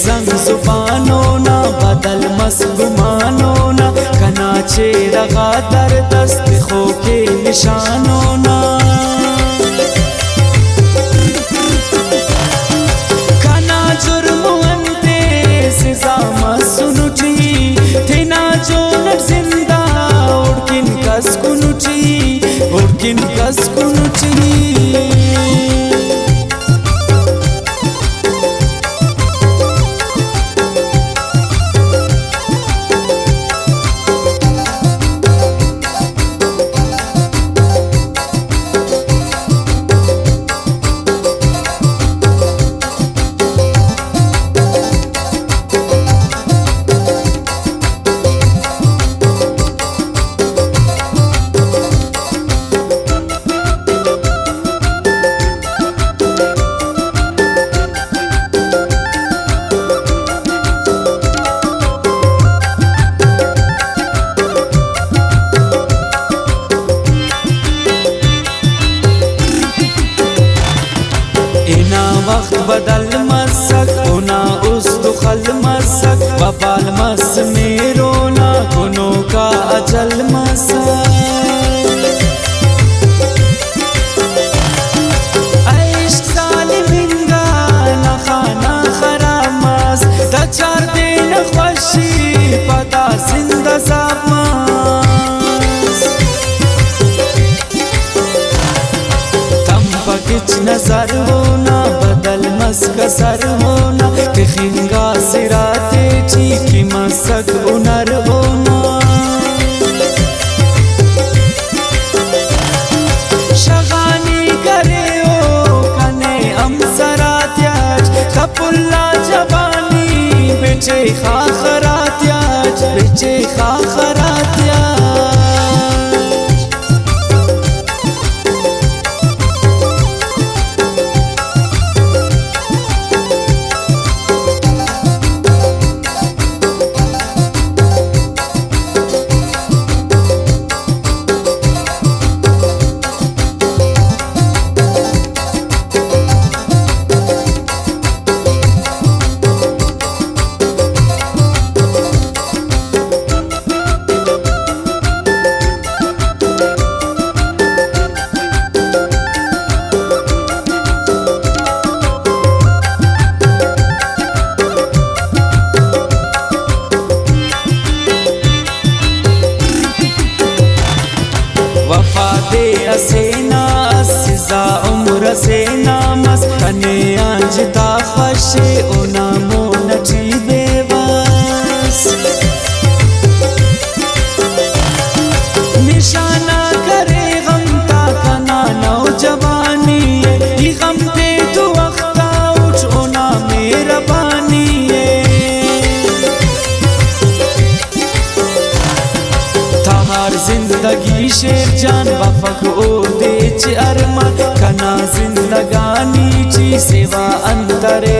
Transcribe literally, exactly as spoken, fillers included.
سنگ زبان اونا، بدل مس گمان اونا، کنا چہرہ غا درد اس تخوک ءِ نشان اونا۔ کنا جرم انت ءِ سزا مسنٹ ای، تینا جون اٹ زندہ اوڑکن کس کنٹ ای، اوڑکن کس کنٹ ای۔ ہنا وخت بدل مسک، اونا است خل مسک، وبال مس مہر اونا، گنوکا اجل مسک۔ عشق ظالم انگا نا خانہ خراب مس، دا چار دے نا خوشی پدا زند عذاب مس۔ تمپ کچ نظر اونا، بدل مس کسر اونا، تخنگا سراتے ٹی کہ مسک ہنر اونا۔ شغانی کرے او کنے ہم سراتیاٹ، کپلا جوانی بچے خاخراتیاٹ، بچے خاخراتیاٹ۔ وفا دے اسے نا اس، سزا عمر اسے نا مس، کنے آن جتا خوش ءِ اونا مون اٹی بے وس۔ نشانہ کرے غم تا کنا نوجوانی ءِ، ای غم تے تو اختہ اٹ اونا مہربانی ءِ۔ تہار زندگی شیر جان بفک اودے چہ ارمان، کنا زندگانی ٹی سوا انت ارے